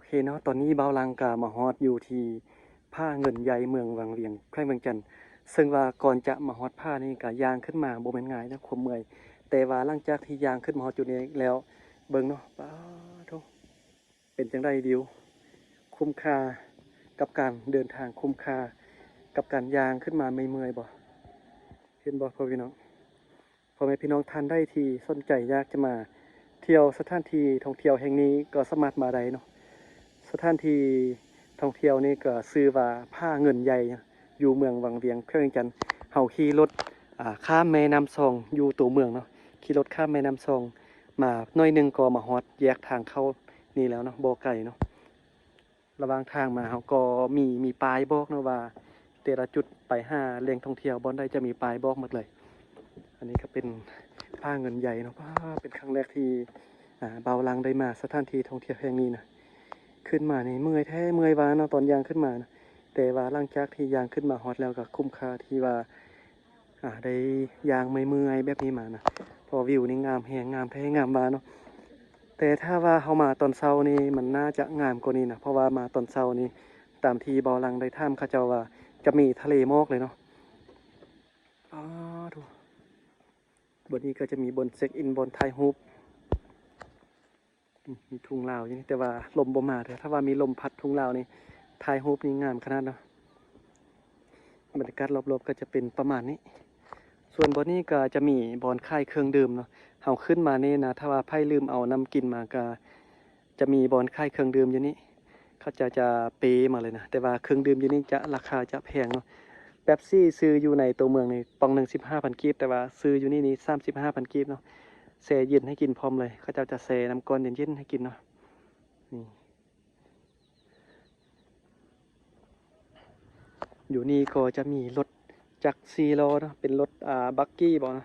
ເຄເນາະ ຕອນນີ້ບ່າວຫຼັງກະມາຮອດຢູ່ທີ່ຜາເງິນໃຫຍ່ ເມືອງວັງວຽງ ແຂວງວຽງຈັນ ເຊິ່ງວ່າກ່ອນຈະມາຮອດຜານີ້ກະຍ່າງຂຶ້ນມາບໍ່ແມ່ນງ່າຍນະ ຄວາມເມື່ອຍ. ແຕ່ວ່າຫຼັງຈາກທີ່ຍ່າງຂຶ້ນມາຮອດຈຸດນີ້ແລ້ວ ເບິ່ງເນາະ ປາໂທ້ ເປັນຈັ່ງໃດວິວ? ຄຸ້ມຄ່າກັບການເດີນທາງ, ຄຸ້ມຄ່າກັບການຍ່າງຂຶ້ນມາເມື່ອຍໆບໍ່? ເຫັນບໍ່ພໍ່ແມ່ພີ່ນ້ອງ? ພໍ່ແມ່ພີ່ນ້ອງທ່ານໃດທີ່ສົນໃຈຢາກຈະມາທ່ຽວສະຖານທີ່ທ່ອງທ່ຽວແຫ່ງນີ້ ກໍສາມາດມາໄດ້ເນາະ. ສະຖານທີ່ທ່ອງທ່ຽວນີ້ກໍຊື່ວ່າຜາເງິນໃຫຍ່ ຢູ່ເມືອງວັງວຽງ ແຂວງວຽງຈັນ. ເຮົາຂີ່ລົດ ອາ ຂ້າມແມ່ນ້ຳຊອງຢູ່ຕົວເມືອງເນາະ, ຂີ່ລົດຂ້າມແມ່ນ້ຳຊອງມາໜ້ອຍໜຶ່ງກໍມາຮອດແຍກທາງເຂົ້ານີ້ແລ້ວເນາະ, ບໍ່ໄກເນາະ. ລະຫວ່າງທາງມາເຮົາກໍມີ ມີປ້າຍບອກເນາະວ່າ ແຕ່ລະຈຸດໄປຫາແຫຼ່ງທ່ອງທ່ຽວບ່ອນໃດຈະມີປ້າຍບອກໝົດເລີຍ. ອັນນີ້ກໍເປັນຜາເງິນໃຫຍ່ເນາະ. ວ້າ ເປັນຄັ້ງແລກທີ່ ອາ ບ່າວຫຼັງໄດ້ມາສະຖານທີ່ທ່ອງທ່ຽວແຫ່ງນີ້ນະ. ຂຶ້ນມານີ້ເມື່ອຍແທ້ເມື່ອຍວ່າເນາະ ຕອນຍ່າງຂຶ້ນມານະ, ແຕ່ວ່າຫຼັງຈາກທີ່ຍ່າງຂຶ້ນມາຮອດແລ້ວກໍຄຸ້ມຄ່າທີ່ວ່າ ອາ ໄດ້ຍ່າງເມື່ອຍໆແບບນີ້ມານະ ເພາະວິວນີ້ງາມແຮງ ງາມແທ້ງາມວ່າເນາະ. ແຕ່ຖ້າວ່າເຮົາມາຕອນເຊົ້ານີ້ ມັນໜ້າຈະງາມກວ່ານີ້ນະ ເພາະວ່າມາຕອນເຊົ້ານີ້ ຕາມທີ່ບ່າວຫຼັງໄດ້ຖາມເຂົາເຈົ້າວ່າ ຈະມີທະເລໝອກເລີຍເນາະ. ອ້າໂທ້ ບ່ອນນີ້ກໍຈະມີບ່ອນເຊັກອິນ ບ່ອນຖ່າຍຮູບ. ອືມ ມີທຸງລາວຢູ່ນີ້ ແຕ່ວ່າລົມບໍ່ມາເດີ້. ຖ້າວ່າມີລົມພັດທຸງລາວນີ້ ຖ່າຍຮູບນີ້ງາມຂະໜາດເນາະ. ບັນຍາກາດລອບໆກໍຈະເປັນປະມານນີ້. ສ່ວນບ່ອນນີ້ກໍຈະມີບ່ອນຂາຍເຄື່ອງດື່ມເນາະ. ເຮົາຂຶ້ນມານີ້ນະ ຖ້າວ່າໃຜລືມເອົານ້ຳກິນມາ ກໍຈະມີບ່ອນຂາຍເຄື່ອງດື່ມຢູ່ນີ້. ເຂົາເຈົ້າຈະເປມາເລີຍນະ, ແຕ່ວ່າເຄື່ອງດື່ມຢູ່ນີ້ຈະ ລາຄາຈະແພງເນາະ. ເປັບຊີຊື້ຢູ່ໃນຕົວເມືອງນີ້ ປ່ອງໜຶ່ງສິບຫ້າພັນກີບ, ແຕ່ວ່າຊື້ຢູ່ນີ້ນີ້ສາມສິບຫ້າພັນກີບເນາະ. ແຊ່ເຢັນໃຫ້ກິນພ້ອມເລີຍ, ເຂົາເຈົ້າຈະແຊ່ນ້ຳກ້ອນເຢັນໆໃຫ້ກິນເນາະ. ນີ້ ຢູ່ນີ້ກໍຈະມີລົດຈັກສີ່ລໍ້ເນາະ, ເປັນລົດ ອ່າ ບັກກີ້ບໍເນາະ.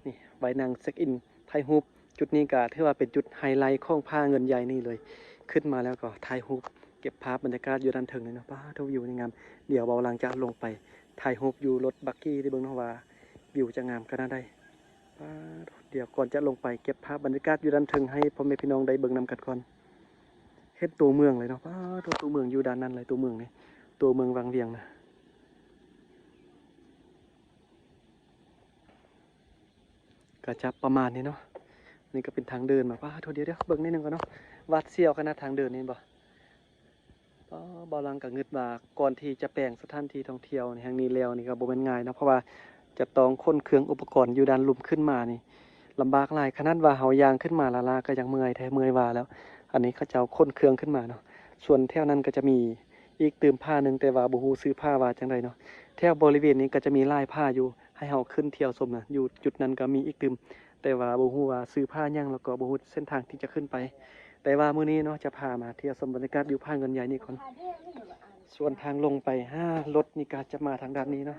ນີ້ ໄວ້ນັ່ງເຊັກອິນຖ່າຍຮູບ. ຈຸດນີ້ກໍຖືວ່າເປັນຈຸດໄຮໄລຂອງຜາເງິນໃຫຍ່ນີ້ເລີຍ. ຂຶ້ນມາແລ້ວກໍຖ່າຍຮູບເກັບພາບບັນຍາກາດຢູ່ດ້ານເທິງນີ້ເນາະ. ປ້າໂທ້ ວິວນີ້ງາມ. ດຽວບ່າວຫຼັງຈະລົງໄປຖ່າຍຮູບຢູ່ລົດບັກກີ້ໃຫ້ເບິ່ງເນາະວ່າ ວິວຈະງາມຂະໜາດໃດ. ປ້າໂທ້ ດຽວກ່ອນຈະລົງໄປເກັບພາບບັນຍາກາດຢູ່ດ້ານເທິງໃຫ້ພໍ່ແມ່ພີ່ນ້ອງໄດ້ເບິ່ງນຳກັນກ່ອນ. ເຫັນຕົວເມືອງເລີຍເນາະ. ປ້າໂທ້ ຕົວເມືອງຢູ່ດ້ານນັ້ນເລີຍ, ຕົວເມືອງນີ້ ຕົວເມືອງວັງວຽງນະ. ກໍຈະປະມານນີ້ເນາະ. ນີ້ກໍເປັນທາງເດີນມາ. ປ້າໂທ້ ດຽວໆ ເບິ່ງໜ້ອຍໜຶ່ງກ່ອນເນາະ. ຫວາດສຽວຂະໜາດທາງເດີນນີ້ ເຫັນບໍ່? ປ້າ ບ່າວຫຼັງກໍງຶດວ່າ ກ່ອນທີ່ຈະແປງສະຖານທີ່ທ່ອງທ່ຽວແຫ່ງນີ້ແລ້ວນີ້ກໍບໍ່ແມ່ນງ່າຍເນາະ, ເພາະວ່າຈະຕ້ອງຂົນເຄື່ອງອຸປະກອນຢູ່ດ້ານລຸ່ມຂຶ້ນມານີ້ ລຳບາກຫຼາຍ. ຂະໜາດວ່າເຮົາຍ່າງຂຶ້ນມາລ້າໆ ກໍຍັງເມື່ອຍແທ້ເມື່ອຍວ່າແລ້ວ. ອັນນີ້ເຂົາເຈົ້າຂົນເຄື່ອງຂຶ້ນມາເນາະ. ສ່ວນແຖວນັ້ນກໍຈະມີອີກຕື່ມຜາໜຶ່ງ, ແຕ່ວ່າບໍ່ຮູ້ຊື່ຜາວ່າຈັ່ງໃດເນາະ. ແຖວບໍລິເວນນີ້ກໍຈະມີຫຼາຍຜາຢູ່ ໃຫ້ເຮົາຂຶ້ນທ່ຽວຊົມນະ. ຢູ່ຈຸດນັ້ນກໍມີອີກຕື່ມ, ແຕ່ວ່າບໍ່ຮູ້ວ່າຊື່ຜາຫຍັງ ແລ້ວກໍບໍ່ຮູ້ເສັ້ນທາງທີ່ຈະຂຶ້ນໄປ. ແຕ່ວ່າມື້ນີ້ເນາະ ຈະພາມາທ່ຽວຊົມບັນຍາກາດຢູ່ຜາເງິນໃຫຍ່ນີ້ກ່ອນ. ສ່ວນທາງລົງໄປຫາລົດນີ້ກໍຈະມາທາງດ້ານນີ້ເນາະ,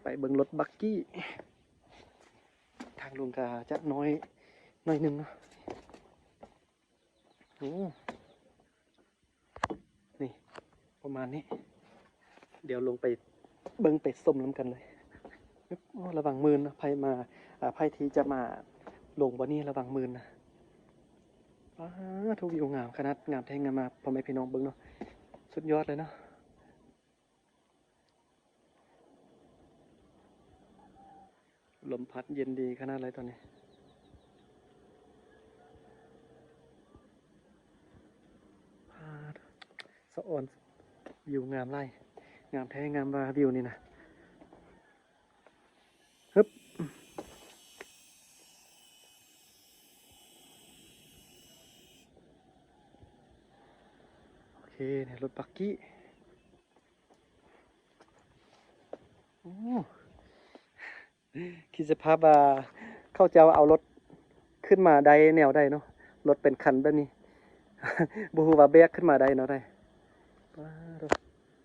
ໄປເບິ່ງລົດບັກກີ້. ທາງລົງກໍຈະນ້ອຍໜ້ອຍໜຶ່ງເນາະ. ໂອ້ ນີ້ປະມານນີ້. ດຽວລົງໄປເບິ່ງໄປຊົມນຳກັນເລີຍ. ໂອ້ ລະວັງມື່ນເນາະ, ໃຜມາ ອາ ໃຜທີ່ຈະມາລົງບ່ອນນີ້ລະວັງມື່ນນະ. ປາໂທ້ ວິວງາມຂະໜາດ, ງາມແທ້ງາມມາ. ພໍ່ແມ່ພີ່ນ້ອງເບິ່ງເນາະ, ສຸດຍອດເລີຍເນາະ. ລົມພັດເຢັນດີຂະໜາດເລີຍຕອນນີ້. ປາດ ສະອອນ ວິວງາມຫຼາຍ, ງາມແທ້ງາມວ່າວິວນີ້ນະ. ຮຶບ ໂອເຄ ນີ້ລົດບັກກີ້. ໂອ້ ຄິດສະພາບວ່າເຂົາເຈົ້າເອົາລົດຂຶ້ນມາໄດ້ແນວໃດເນາະ, ລົດເປັນຄັນແບບນີ້ ບໍ່ຮູ້ວ່າແບກຂຶ້ນມາໄດ້ແນວໃດ. ປາດໂທ້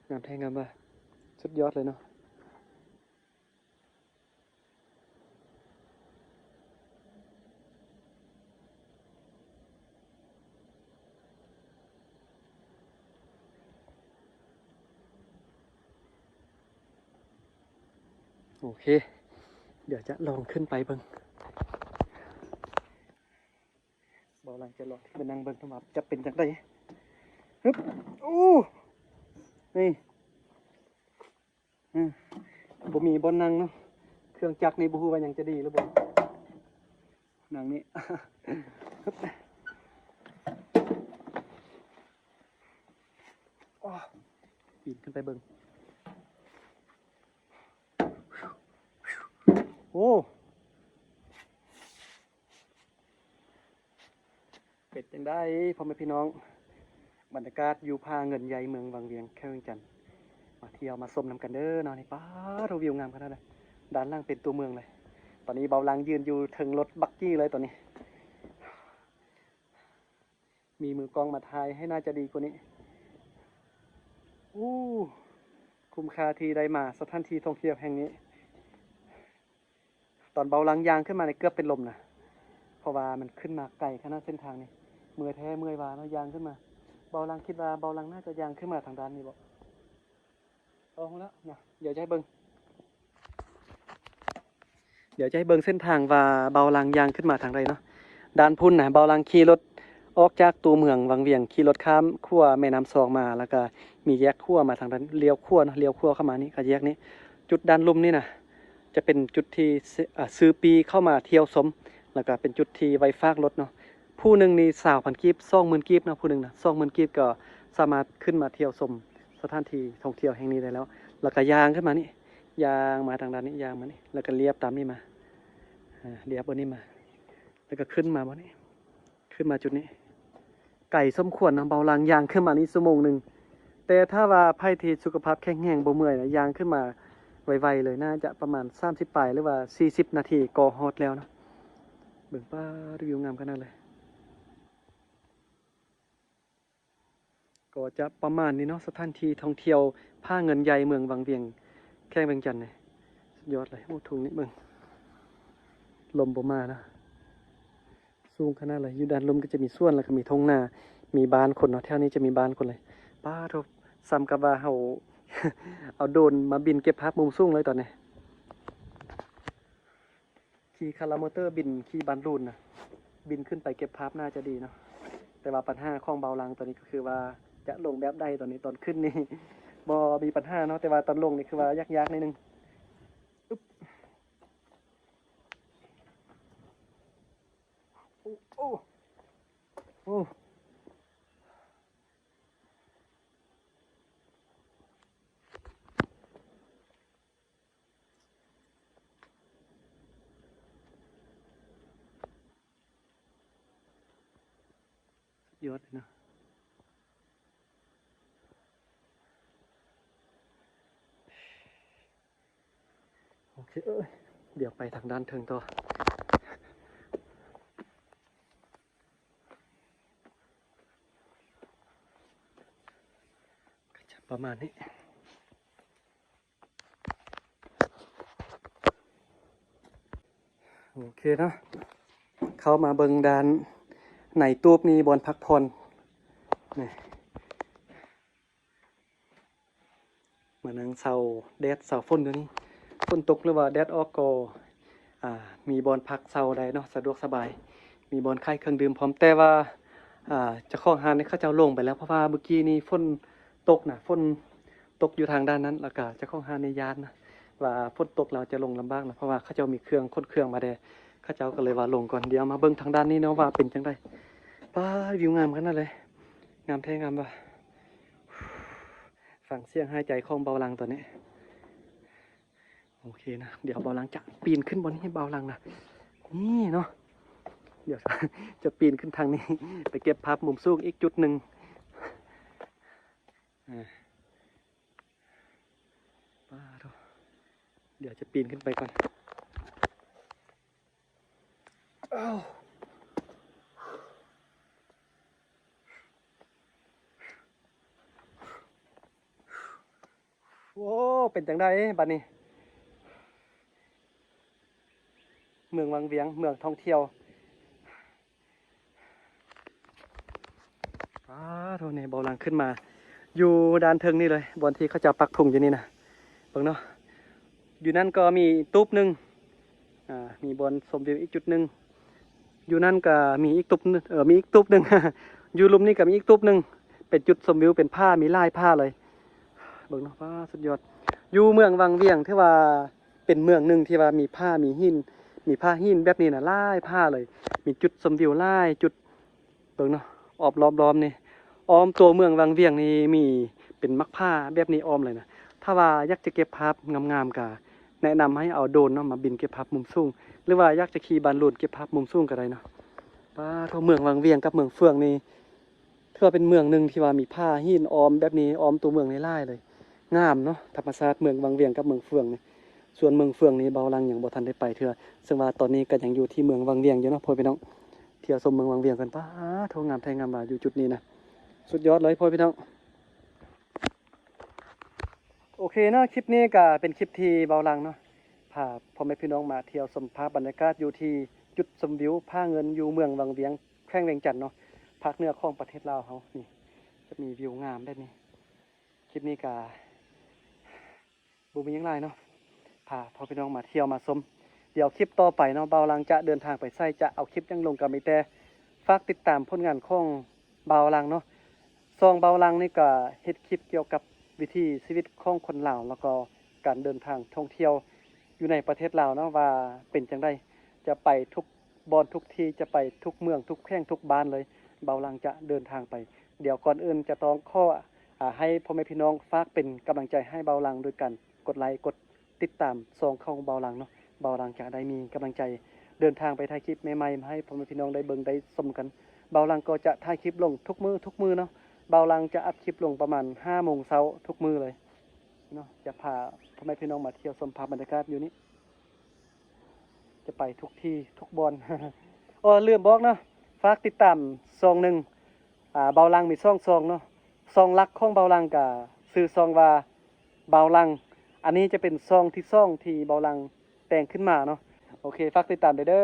ງາມແທ້ງາມວ່າ ສຸດຍອດເລີຍເນາະ. ໂອເຄ ດຽວຈະລອງຂຶ້ນໄປເບິ່ງ. ບ່າວຫຼັງຈະລອງຂຶ້ນໄປນັ່ງເບິ່ງວ່າຈະເປັນຈັ່ງໃດ. ຮຶບ ໂອ້ ນີ້ ອືມ ບໍ່ມີບ່ອນນັ່ງເນາະ ເຄື່ອງຈັກນີ້ບໍ່ຮູ້ວ່າຍັງຈະດີຫຼືບໍ່ ນັ່ງນີ້ ຮຶບ ໂອ້ ປີນຂຶ້ນໄປເບິ່ງ ໂອ້ ເປັນຈັ່ງໃດພໍ່ແມ່ພີ່ນ້ອງ ບັນຍາກາດຢູ່ຜາເງິນໃຫຍ່ ເມືອງວັງວຽງ ແຂວງວຽງຈັນ ມາທ່ຽວມາຊົມນຳກັນເດີເນາະ ນີ້ ປາດໂທ ວິວງາມຂະໜາດໃດ ດ້ານຫຼັງເປັນຕົວເມືອງເລີຍ ຕອນນີ້ເບົາຫຼັງຢືນຢູ່ເທິງລົດບັກກີ້ເລີຍຕອນນີ້ ມີມືກ້ອງມາຖ່າຍໃຫ້ໜ້າຈະດີກວ່ານີ້ ໂອ້ ຄຸ້ມຄ່າທີ່ໄດ້ມາສະຖານທີ່ທ່ອງທ່ຽວແຫ່ງນີ້ ຕອນເບົາຫຼັງຍ່າງຂຶ້ນມານີ້ເກືອບເປັນລົມນະ ເພາະວ່າມັນຂຶ້ນມາໄກຂະໜາດເສັ້ນທາງນີ້ ເມື່ອຍແທ້ເມື່ອຍວ່າເນາະ ຍ່າງຂຶ້ນມາ ເບົາຫຼັງຄິດວ່າເບົາຫຼັງໜ້າຈະຍ່າງຂຶ້ນມາທາງດ້ານນີ້ບໍ ເອີ ຮູ້ແລ້ວນະ ດຽວຈະໃຫ້ເບິ່ງ ດຽວຈະໃຫ້ເບິ່ງເສັ້ນທາງວ່າເບົາຫຼັງຍ່າງຂຶ້ນມາທາງໃດເນາະ ດ້ານພຸ້ນນະ ເບົາຫຼັງຂີ່ລົດອອກຈາກຕົວເມືອງວັງວຽງ ຂີ່ລົດຂ້າມຂົວແມ່ນ້ຳຊອງມາ ແລ້ວກະມີແຍກຂົວມາທາງດ້ານ ລ້ຽວຂວາເນາະ ລ້ຽວຂວາເຂົ້າມານີ້ ກະແຍກນີ້ ຈຸດດ້ານລຸ່ມນີ້ນະ ຈະເປັນຈຸດທີ່ ອາ ຊື້ປີ້ເຂົ້າມາທ່ຽວຊົມ ແລ້ວກະເປັນຈຸດທີ່ໄວ້ຝາກລົດເນາະ ຜູ້ໜຶ່ງນີ້ຊາວພັນກີບ ສອງໝື່ນກີບເນາະ ຜູ້ໜຶ່ງນະ ສອງໝື່ນກີບ ກໍສາມາດຂຶ້ນມາທ່ຽວຊົມສະຖານທີ່ທ່ອງທ່ຽວແຫ່ງນີ້ໄດ້ແລ້ວ ແລ້ວກະຍ່າງຂຶ້ນມານີ້ ຍ່າງມາທາງດ້ານນີ້ ຍ່າງມານີ້ ແລ້ວກໍລຽບຕາມນີ້ມາ ອາ ລຽບອັນນີ້ມາ ແລ້ວກໍຂຶ້ນມາບ່ອນນີ້ ຂຶ້ນມາຈຸດນີ້ ໄກສົມຄວນເນາະ ເບົາຫຼັງຍ່າງຂຶ້ນມານີ້ຊົ່ວໂມງໜຶ່ງ ແຕ່ຖ້າວ່າໃຜທີ່ສຸຂະພາບແຂງແຮງບໍ່ເມື່ອຍນະ ຍ່າງຂຶ້ນມາໄວໆເລີຍ ໜ້າຈະປະມານສາມສິບປາຍ ຫຼືວ່າສີ່ສິບນາທີກໍຮອດແລ້ວເນາະ ເບິ່ງ ປາດ ວິວງາມຂະໜາດເລີຍ. ກໍຈະປະມານນີ້ເນາະ ສະຖານທີ່ທ່ອງທ່ຽວຜາເງິນໃຫຍ່ ເມືອງວັງວຽງ ແຂວງວຽງຈັນນີ້ ສຸດຍອດເລີຍ. ໂອ້ ທົ່ງນີ້ເບິ່ງ ລົມບໍ່ມານະ ສູງຂະໜາດເລີຍ. ຢູ່ດ້ານລຸ່ມກໍຈະມີສວນ ແລ້ວກໍມີທົ່ງນາ ມີບ້ານຄົນເນາະ ແຖວນີ້ຈະມີບ້ານຄົນເລີຍ. ປາໂທ້ ສ່ຳກັບວ່າເຮົາເອົາໂດຣນມາບິນເກັບພາບມຸມສູງເລີຍຕອນນີ້. ຂີ່ຄາລາມໍເຕີບິນ ຂີ່ບານລູນນະ ບິນຂຶ້ນໄປເກັບພາບໜ້າຈະດີເນາະ. ແຕ່ວ່າບັນຫາຂອງເບົາຫຼັງຕອນນີ້ກໍຄືວ່າຈະລົງແບບໃດ ຕອນນີ້ຕອນຂຶ້ນນີ້ບໍ່ມີບັນຫາເນາະ ແຕ່ວ່າຕອນລົງນີ້ຄືວ່າຍາກໆໜ້ອຍໜຶ່ງ. ອຶບ ໂອ້ ໂອ້ ໂອ້. ສຸດຍອດເລີຍເນາະ. ໂອເຄ ເອີຍ ດຽວໄປທາງດ້ານເທິງຕໍ່. ກໍຈະປະມານນີ້. ໂອເຄເນາະ ເຂົ້າມາເບິ່ງດ້ານໃນຕູບນີ້ ບ່ອນພັກຜ່ອນນີ້ ມານັ່ງເຊົາແດດເຊົາຝົນຢູ່ນີ້. ຝົນຕົກ ຫຼືວ່າແດດອອກກໍ ອ່າ ມີບ່ອນພັກເຊົາໄດ້ເນາະ ສະດວກສະບາຍ ມີບ່ອນຂາຍເຄື່ອງດື່ມພ້ອມ. ແຕ່ວ່າ ອ່າ ເຈົ້າຂອງຮ້ານນີ້ເຂົາເຈົ້າລົງໄປແລ້ວ ເພາະວ່າມື້ກີ້ນີ້ຝົນຕົກນະ ຝົນຕົກຢູ່ທາງດ້ານນັ້ນ ແລ້ວກະເຈົ້າຂອງຮ້ານນີ້ຢ້ານນະ ວ່າຝົນຕົກແລ້ວຈະລົງລຳບາກນະ ເພາະວ່າເຂົາເຈົ້າມີເຄື່ອງ ຂົນເຄື່ອງມາແດ່ ເຂົາເຈົ້າກໍເລີຍວ່າລົງກ່ອນ. ດຽວມາເບິ່ງທາງດ້ານນີ້ເນາະ ວ່າເປັນຈັ່ງໃດ. ປາດ ວິວງາມຂະໜາດເລີຍ ງາມແທ້ງາມວ່າ. ຟັງສຽງຫາຍໃຈຂອງເບົາຫຼັງຕອນນີ້. ໂອເຄນະ ດຽວເບົາຫຼັງຈະປີນຂຶ້ນບ່ອນນີ້ ເບົາຫຼັງນະ ນີ້ເນາະ. ດຽວຈະປີນຂຶ້ນທາງນີ້ ໄປເກັບພາບມຸມສູງອີກຈຸດໜຶ່ງ. ອ່າ ປາໂທ້ ດຽວຈະປີນຂຶ້ນໄປກ່ອນ. ອ້າວ ໂອ້ ເປັນຈັ່ງໃດບັດນີ້ ເມືອງວັງວຽງ ເມືອງທ່ອງທ່ຽວ. ປາໂທ້ ນີ້ເບົາຫຼັງຂຶ້ນມາຢູ່ດ້ານເທິງນີ້ເລີຍ ບ່ອນທີ່ເຂົາເຈົ້າປັກທຸງຢູ່ນີ້ນະ. ເບິ່ງເນາະ ຢູ່ນັ້ນກໍມີຕູບໜຶ່ງ ອ່າ ມີບ່ອນຊົມວິວອີກຈຸດໜຶ່ງ. ຢູ່ນັ້ນກໍມີອີກຕູບໜຶ່ງ ເອີ ມີອີກຕູບໜຶ່ງ ຢູ່ລຸ່ມນີ້ກໍມີອີກຕູບໜຶ່ງ. ເປັນຈຸດຊົມວິວ ເປັນຜາ ມີຫຼາຍຜາເລີຍ. ເບິ່ງເນາະ ວ້າ ສຸດຍອດ. ຢູ່ເມືອງວັງວຽງ ຖືວ່າເປັນເມືອງໜຶ່ງທີ່ວ່າມີຜາ ມີຫີນ ມີຜາຫີນແບບນີ້ນະ ຫຼາຍຜາເລີຍ. ມີຈຸດຊົມວິວຫຼາຍຈຸດ. ເບິ່ງເນາະ ອອບລອບລ້ອມນີ້ ອ້ອມຕົວເມືອງວັງວຽງນີ້ມີເປັນໝາກຜາແບບນີ້ອ້ອມເລີຍນະ. ຖ້າວ່າຢາກຈະເກັບພາບງາມໆ ກະແນະນຳໃຫ້ເອົາໂດຣນເນາະ ມາບິນເກັບພາບມຸມສູງ ຫຼືວ່າຢາກຈະຂີ່ບານລູນເກັບພາບມຸມສູງກະໄດ້ເນາະ. ປາດໂທ້ ເມືອງວັງວຽງກັບເມືອງເຟືອງນີ້ ຖືວ່າເປັນເມືອງໜຶ່ງທີ່ວ່າມີຜາຫີນອ້ອມແບບນີ້ ອ້ອມຕົວເມືອງຫຼາຍໆເລີຍ. ງາມເນາະ ທຳມະຊາດເມືອງວັງວຽງກັບເມືອງເຟືອງນີ້. ສ່ວນເມືອງເຟືອງນີ້ ບ່າວຫຼັງຍັງບໍ່ທັນໄດ້ໄປເທື່ອ, ເຊິ່ງວ່າຕອນນີ້ກໍຍັງຢູ່ທີ່ເມືອງວັງວຽງຢູ່ເນາະ ພໍ່ແມ່ພີ່ນ້ອງ. ທ່ຽວຊົມເມືອງວັງວຽງກັນ. ປາດໂທ້ ງາມແທ້ງາມວ່າ ຢູ່ຈຸດນີ້ນະ ສຸດຍອດເລີຍ ພໍ່ແມ່ພີ່ນ້ອງ. ໂອເຄເນາະ ຄລິບນີ້ກໍເປັນຄລິບທີ່ບ່າວຫຼັງເນາະ ພາພໍ່ແມ່ພີ່ນ້ອງມາທ່ຽວຊົມພາບບັນຍາກາດຢູ່ທີ່ຈຸດຊົມວິວຜາເງິນ ຢູ່ເມືອງວັງວຽງ ແຂວງວຽງຈັນເນາະ ພາກເໜືອຂອງປະເທດລາວເຮົາ. ນີ້ຈະມີວິວງາມແບບນີ້. ຄລິບນີ້ກະບໍ່ມີຫຍັງຫຼາຍເນາະ ພາພໍ່ແມ່ພີ່ນ້ອງມາທ່ຽວມາຊົມ. ດຽວຄລິບຕໍ່ໄປເນາະ ບ່າວຫຼັງຈະເດີນທາງໄປໃສ ຈະເອົາຄລິບຫຍັງລົງ ກະມີແຕ່ຝາກຕິດຕາມຜົນງານຂອງບ່າວຫຼັງເນາະ. ຊ່ອງບ່າວຫຼັງນີ້ກະເຮັດຄລິບກ່ຽວກັບວິຖີຊີວິດຂອງຄົນລາວ ແລ້ວກໍການເດີນທາງທ່ອງທ່ຽວຢູ່ໃນປະເທດລາວເນາະ ວ່າເປັນຈັ່ງໃດ. ຈະໄປທຸກບ່ອນທຸກທີ່ ຈະໄປທຸກເມືອງ ທຸກແຂວງ ທຸກບ້ານເລີຍ ບ່າວຫຼັງຈະເດີນທາງໄປ. ດຽວກ່ອນອື່ນຈະຕ້ອງຂໍ ອາ ໃຫ້ພໍ່ແມ່ພີ່ນ້ອງຝາກເປັນກຳລັງໃຈໃຫ້ບ່າວຫຼັງ ໂດຍການກົດໄລ ກົດຕິດຕາມຊ່ອງຂອງບ່າວຫຼັງເນາະ. ບ່າວຫຼັງຈະໄດ້ມີກຳລັງໃຈເດີນທາງໄປຖ່າຍຄລິບໃໝ່ໆ ມາໃຫ້ພໍ່ແມ່ພີ່ນ້ອງໄດ້ເບິ່ງໄດ້ຊົມກັນ. ບ່າວຫຼັງກໍຈະຖ່າຍຄລິບລົງທຸກມື້ທຸກມື້ເນາະ. ບ່າວຫຼັງຈະອັບຄລິບລົງປະມານຫ້າໂມງເຊົ້າທຸກມື້ເລີຍເນາະ. ຈະພາພໍ່ແມ່ພີ່ນ້ອງມາທ່ຽວຊົມພາບບັນຍາກາດຢູ່ນີ້. ຈະໄປທຸກທີ່ທຸກບ່ອນ. ໂອ້ ລືມບອກເນາະ ຝາກຕິດຕາມຊ່ອງໜຶ່ງ ອາ ບ່າວຫຼັງມີສອງຊ່ອງເນາະ. ຊ່ອງຫຼັກຂອງບ່າວຫຼັງກະຊື່ຊ່ອງວ່າບ່າວຫຼັງ. ອັນນີ້ຈະເປັນຊ່ອງທີສອງທີ່ບ່າວຫຼັງແຕ່ງຂຶ້ນມາເນາະ. ໂອເຄ ຝາກຕິດຕາມເດີ.